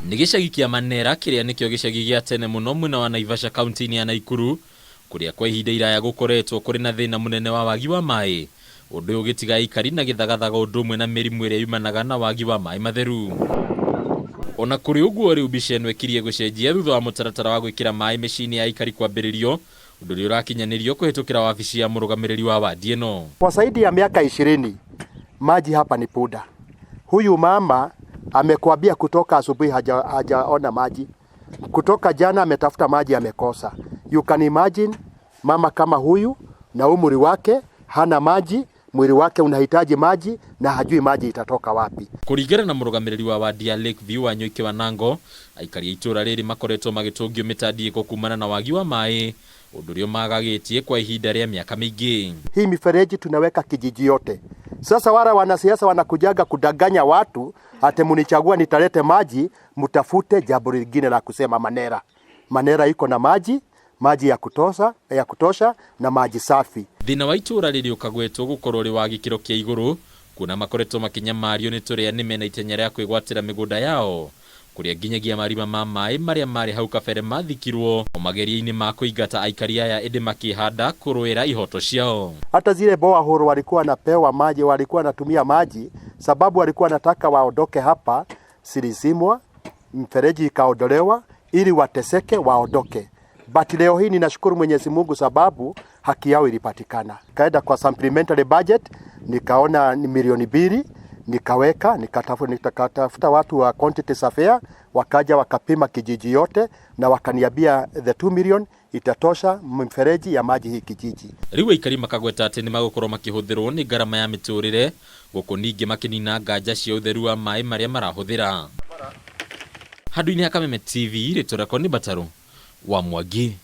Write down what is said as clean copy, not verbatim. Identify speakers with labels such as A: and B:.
A: Nĩ gĩcagi kĩa Manera kĩrĩa nĩkĩo gĩcagi gĩa tene mũno mwena wa Naivasha kaunti-inĩ ya Naikuru kũrĩa kwa ihinda iraya gũkoretwo kũrĩ na thĩna mũnene wa wagi wa maĩ, ũndũ ũyũ ũgĩtiga aikari na gĩthagathaga ũndũ ũmwe na mĩrimũ ĩrĩa yumanaga na wagi wa maĩ matheru. Ona kũrĩ ũguo rĩu mbica ĩno ĩkirie gũcenjia thutha wa mũtaratara wa gwĩkĩra maĩ mĩciĩ-inĩ ya aikari kwambĩrĩrio, ũndũ ũrĩa ũrakinyanĩrio kũhĩtũkĩra wabici ya mũrũgamĩrĩri wa wadi ĩno.
B: Kwa zaidi ya miaka 20 maji hapa ni punda. Huyu mama amekuambia kutoka asubuhi hajaona maji, kutoka jana ametafuta maji amekosa. You can imagine mama kama huyu na umri wake hana maji, mwili wake unahitaji maji na hajui maji itatoka wapi.
A: Kũringana na mũrũgamĩrĩri wa wadi ya Lakeview Wanyoike Wanango, aikari a itũũra rĩrĩ makoretwo magĩtũngio mĩtandiĩko kumana na wagi wa maĩ, ũndũ ũrĩa ũmagagĩtie kwa ihinda rĩa mĩaka mĩingĩ.
B: Hii mifereji tunaweka kijiji yote. Sasa wale wanasiasa wanakujaga kudanganya watu ati munichagua nitalete maji, mtafute jambo lingine la kusema Manera. Manera iko na maji, maji ya kutosha na maji safi.
A: Thĩna wa itũũra rĩrĩ ũkagwetwo gũkorwo ũrĩ wa gĩkĩro kĩa igũrũ kuona makoretwo makĩnyamario nĩ tũrĩa nĩme na itenya rĩa kwĩgwatĩra mĩgũnda yao kũrĩa nginyagia marima ma maĩ marĩa marĩ hau kabere mathikirwo o mageria-inĩ ma kũingata aikari aya ĩndĩ makĩhanda kũrũĩra ihoto ciao.
B: Hata zile borehole walikuwa wanapewa maji, walikuwa wanatumia maji sababu walikuwa wanataka waondoke hapa, zilizimwa, mfereji ikaondolewa ili wateseke waondoke. But leo hii ninashukuru Mwenyezi Mungu sababu haki yao ilipatikana. Kaenda kwa supplementary budget nikaona ni 2 milioni nikaweka, nikatafuta watu wa quantity surveyor wakaja wakapima kijiji yote na wakaniambia the 2 million itatosha mfereji ya maji hii kijiji.
A: Rĩu aikari makagweta atĩ nĩ magũkorwo makĩhũthĩrwo nĩ ngarama ya mĩtũrĩre gũkũ ningĩ makĩnina nganja cia ũtheru wa maĩ marĩa marahũthĩra. Handũ-inĩ ha Kameme TV, rĩtwa rĩakwa nĩ Mbatarũ wa Mwangi.